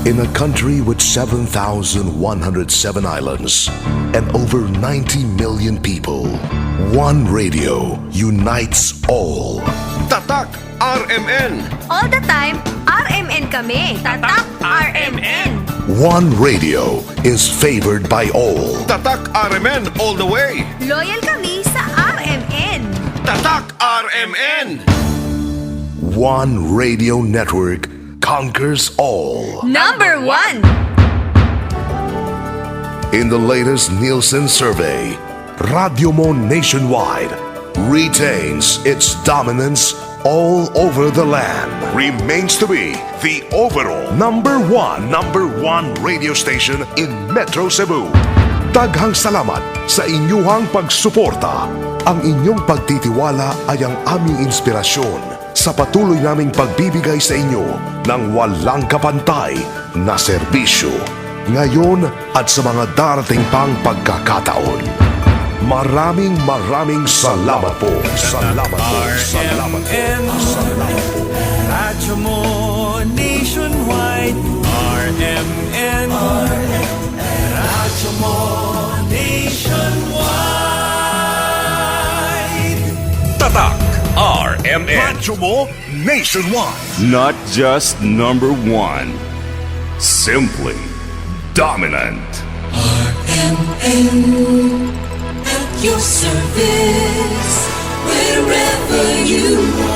In a country with 7,107 islands and over 90 million people, one radio unites all. Tatak RMN. All the time, RMN kami. Tatak RMN. One radio is favored by all. Tatak RMN all the way. Loyal kami sa RMN. Tatak RMN. One radio network conquers all. Number 1. In the latest Nielsen survey, Radyo Mo Nationwide retains its dominance all over the land. Remains to be the overall number one radio station in Metro Cebu. Daghang salamat sa inyuhang pagsuporta. Ang inyong pagtitiwala ay ang aming inspirasyon sa patuloy naming pagbibigay sa inyo ng walang kapantay na serbisyo ngayon at sa mga darating pang pagkakataon. Maraming maraming salamat po. Salamat po. Salamat po. Salamat po. Radyo mo nationwide. RMN. Radyo mo nationwide. Tatak RMN. Radyo mo Nationwide. Not just number one. Simply dominant. At your service, wherever you